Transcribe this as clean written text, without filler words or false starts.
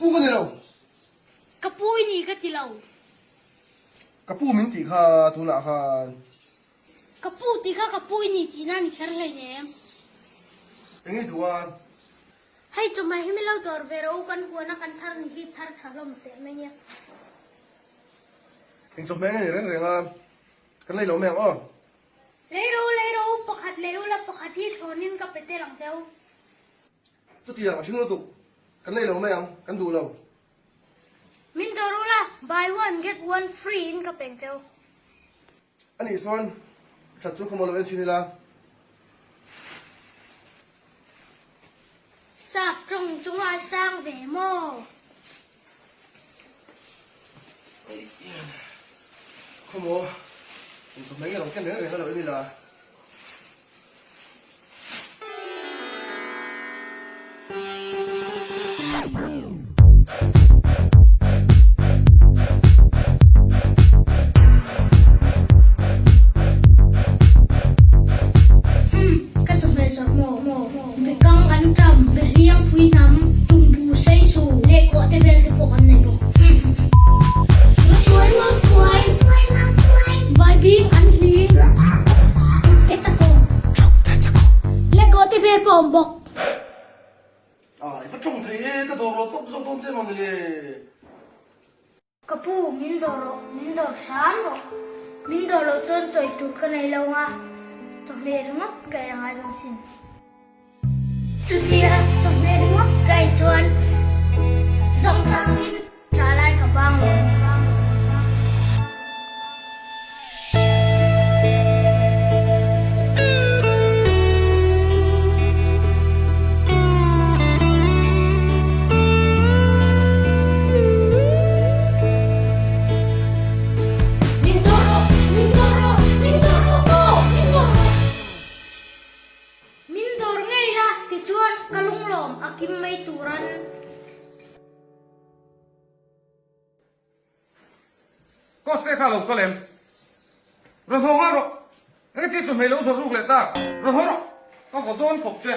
pu ka ni lo. Ka pu i ni ka ti lo. Ka pu min tih kha tunah khan. Ka pu tih kha ka pu i ni tihna a ni kher hleinem. Eng i duh a? Hei chawhmeh hi min lo dawr ve rawh u, kan huana kan thar ni hi thar tha hlawm teh mai nia. Eng chawhmeh nge ni reng reng a? Kan lei lo mai ang aw. Lei rawh u, lei rawh u, pakhat lei ula pakhat hi thlawnin ka pe tel ang che u. Chutiang a hring lutuk, kan lei lo mai ang, kan duh lo. Min dawr ula, buy one get one free in ka pe ang che u. A nih chuan that chu khawmaw lo en chhin ila. Sap tawng chunga a sang ve maw? Khawmaw in chawhmeh nge lo ken reng reng a lo en ila. Ka chawhmeh zawrh maw? Bekang an ṭam, behliang phui hnam, tumbu seisu leh kawhte vel te pawh kan nei bawk. Matuai matuai, baibing an hling. Te chakawm. Leh kawhte vel pawh a awm bawk. A, i va tawng thei e, ka dawr lo tawp zawk dawn che maw ni le. Ka pu, min dawr rawh, min dawr hram rawh. Min dawr loh chuan chawi tur ka nei lo ang a, chawhmeh ringawt ka ei angai dawn sin. Chutia chawhmeh ringawt ka ei chuan zawng tangin tah lai ka bang lo ni. Min dawr rawh! Min dawr rawh! Min dawr rawh aw! Min dawr rawh! Min dawr ngei la tichuan ka lunglawm a kim mai turan. Coste kha lo kal em? Rawn haw nghal rawh. Engati chawhmeh lo zawrh ruk leh tak? Rawn haw rawh. Ka vaw dawn khawp che.